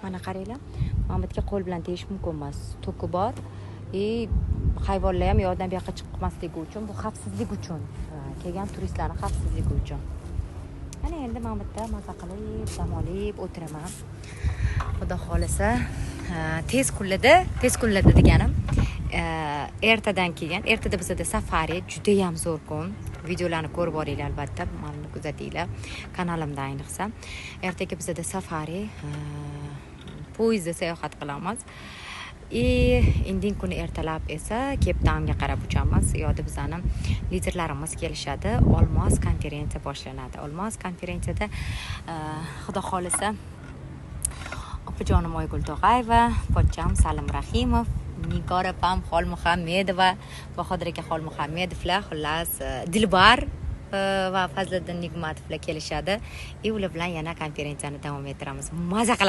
Mana qaranglar, mana bu yerga qo'l bilan tegish mumkin emas, toki bor и hayvonlar ham u yoqdan bu yoqqa chiqmasligi uchun, bu xavfsizlik uchun, kelgan turistlarni xavfsizligi uchun. Ana endi mana bu yerda maza qilib dam olib o'tiraman. Xudo xohlasa, tez kunlarda, tez kunlarda deganim, ertadan keyin, ertada bizada safari, judayam zo'r kun. Videolarni ko'rib boringlar albatta, mani kuzatinglar kanalimda. Ayniqsa ertaga bizada safari, poyezdda sayohat qilamiz и indin kuni ertalab esa Cape Townga qarab uchamiz. U yoqda bizani liderlarimiz kelishadi, Olmos konferensiya boshlanadi. Olmos konferensiyada, xudo xohlasa, opajonim Oygul Tog'ayeva, pochcham Salim Rahimov, Nigor opam Xolmuhammedova, Bahodir aka Xolmuhammedovlar, xullas, Dilbar va Fazliddin Nigmatovlar kelishadi и ular bilan yana konferensiyani davom ettiramiz, maza qilamiz.